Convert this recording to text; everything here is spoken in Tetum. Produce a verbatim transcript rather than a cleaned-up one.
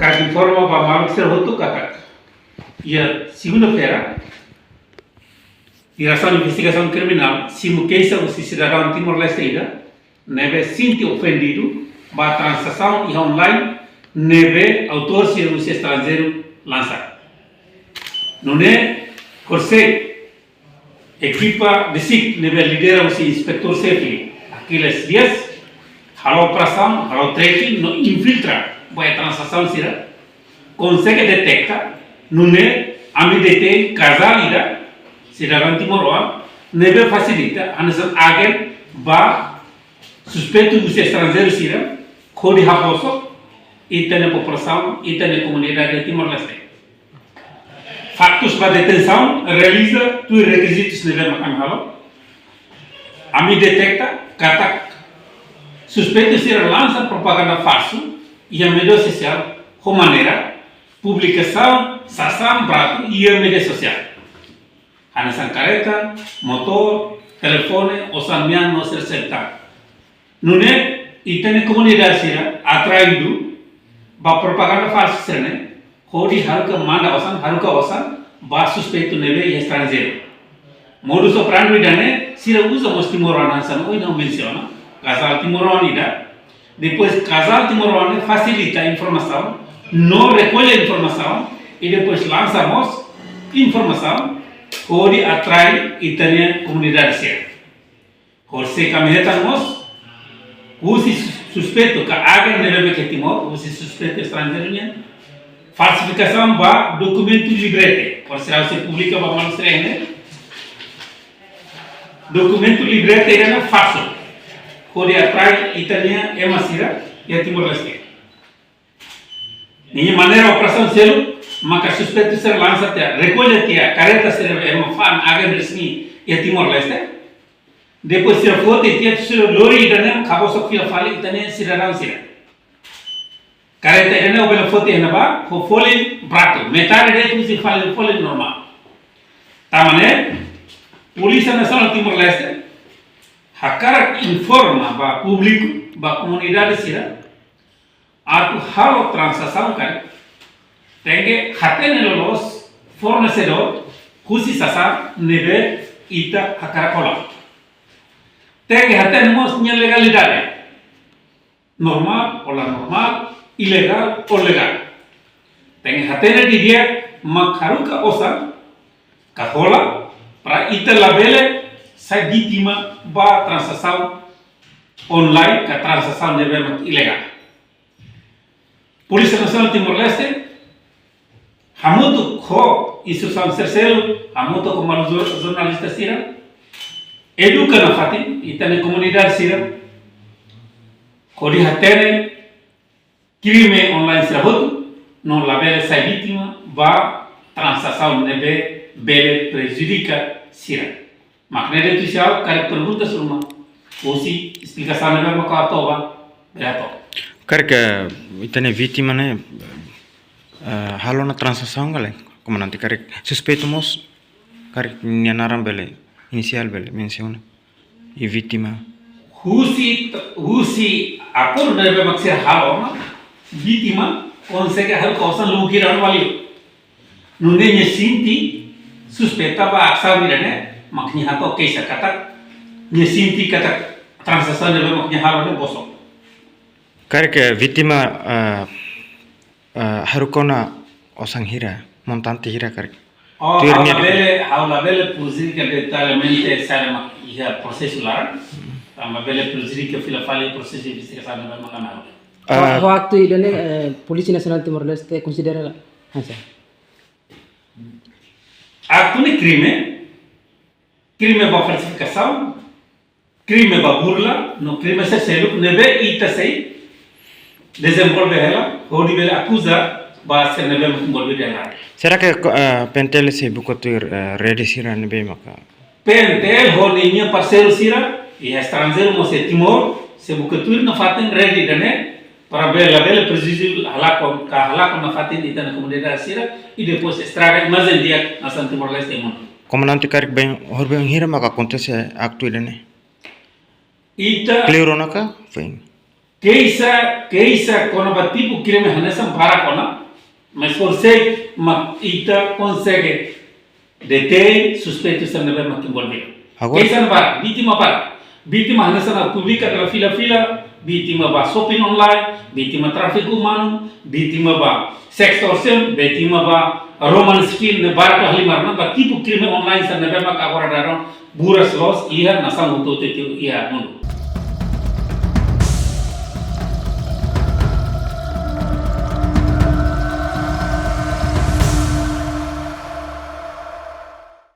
Hakarak informa ba maluk sira hotu katak, iha segunda-feira, Diresaun Investigasaun Kriminál simu keixa husi sidadaun Timor-Leste ida ne'ebé sente ofendidu ba tranzasaun iha online ne'ebé autór sira husi estranjeiru lansa. Nune'e, horisehik ekipa DICIC ne'ebé lidera husi Inspetór Xefe Aquiles Dias halo operasaun, halo tracking no infiltra ba iha tranzasaun sira, konsege deteta, nune'e ami detein kazál ida, sidadaun timoroan, ne'ebé fasilita hanesan agen ba suspeitu husi estranjeiru sira, hodi habosok ita-nia populasaun, ita-nia komunidade Timor-Leste. Faktus ba detensaun realiza tuir rekizitus ne'ebé mak ami halo. Ami deteta katak suspeitu sira lansa propaganda falsu iha média sosiál, ho maneira publikasaun sasán bratu iha média sosiál. Hanesan karreta, motór, telefone, osan mean no sira seluk. Nune'e, ita-nia komunidade sira atraidu ba propaganda falsu sira-ne'e, hodi haruka manda osan, haruka osan ba suspeitu ne'ebé iha estranjeiru. Modus operandi ida-ne'e sira uza mós timoroan hanesan ohin ha'u mensiona, kazál timoroan ida. Depois kazál timoroan ne'e fasilita informasaun, no rekolla informasaun, i depois lansa mós informasaun, hodi atrai ita-nia komunidade sira. Horisehik ami hetan mós, husi sus-, suspeitu ka agen ne'ebé mak iha Timor, husi suspeitu estranjeiru nian, falsifikasaun ba dokumentu librete, horisehik sei publika ba maluk sira ne'e. Dokumentu librete ida-ne'e falsu, hodi atrai ita-nia ema sira iha Timor-Leste. Ninia maneira operasaun seluk, maka suspeitu sira lansa tiha, rekolla tiha karreta sira, ema fa'an agen resmi iha Timor-Leste. Depois sira foti tiha, sira lori ida-ne'e, habosok fila fali ita-nia sidadaun sira. Karreta ida-ne'e ó bele foti iha ne'ebá, ho folin bratu, metade de'it husi folin, folin normál. Tanba ne'e, Polísia Nasionál Timor-Leste hakarak informa ba públiku, ba komunidade sira, atu halo tranzasaun karik, tenke hatene loloos fornesedór husi sasán ne'ebé ita hakarak hola. Tenke hatene mós nia legalidade. Normál ou la normál, ilegál ou legál. Tenke hatene didi'ak mak haruka osan ka hola, para ita labele sai vítima ba tranzasaun online ka tranzasaun ne'ebé mak ilegál. Polísia Nasionál Timor-Leste, hamutuk ho instituisaun sira seluk, hamutuk ho maluk jor-, jornalista sira, eduka nafatin ita-nia komunidade sira, hodi hatene krime online sira hotu, no labele sai vítima ba tranzasaun ne'ebé bele prejudika sira. Mak ne'e de'it, ha'u karik pergunta sira mak, husi esplikasaun ne'ebé mak ha'u hato'o ba, bele hato'o. Karik ita-nia vítima ne'e, eh, halo ona tranzasaun ka lae, komandante, karik suspeitu mós, karik nia naran bele, inisiál bele mensiona. I vítima. Husi, husi akordu ne'ebé mak sira halo ona, vítima konsege haruka osan lubuk hira no valiu. Nune'e nia sente suspeita ba asaun ida-ne'e, mak nia hato'o keixa katak, nia sente katak tranzasaun ne'ebé mak nia halo ne'e bosok. Karik vítima, ah, ah, haruka ona osan hira, montante hira karik? Oh, tuir ha'u nia labele, ha'u labele prejudika detallemente saida mak iha prosesu laran. Tanba bele prejudika fila fali prosesu investigasaun ne'ebé mak ha'u halo. Ah. Wa-, waktu ida-ne'e, eh, Polísia Nasionál Timor-Leste konsidera hanesan? Aktu ne'e krime, krime ba falsifikasaun, krime ba burla, no krime sira seluk ne'ebé ita sei dezenvolve hela, hodi bele akuza ba sira ne'ebé mak envolvidu iha laran. Será que, eh, P N T L sei buka tuir, eh, rede sira ne'ebé maka? P N T L ho ninia parseiru sira, iha estranjeiru mós iha Timor, sei buka tuir nafatin rede ida-ne'e, para bele, bele prejudika halakon, ka halakon nafatin ita-nia komunidade sira, i depois estraga imajen di'ak nasaun Timor-Leste iha mundu. Komandante, karik bainhira, horibainhira maka akontese aktu ida-ne'e? Ita. Klaru ona ka? Foin. Keixa, keixa kona-ba tipu krime hanesan barak ona, mas por sei mak ita konsege detein suspeitu sira ne'ebé mak envolvidu. Agora keixa ne'e barak, vítima barak. Vítima hanesan publika dala fila-fila, vítima ba shopping online, vítima tráfiku umanu, vítima ba sextortion, vítima ba romance film, ne'e barak la halimar ona, ba tipu krime online sira ne'ebé mak agora daudaun buras loos iha nasaun hotu-hotu iha mundu.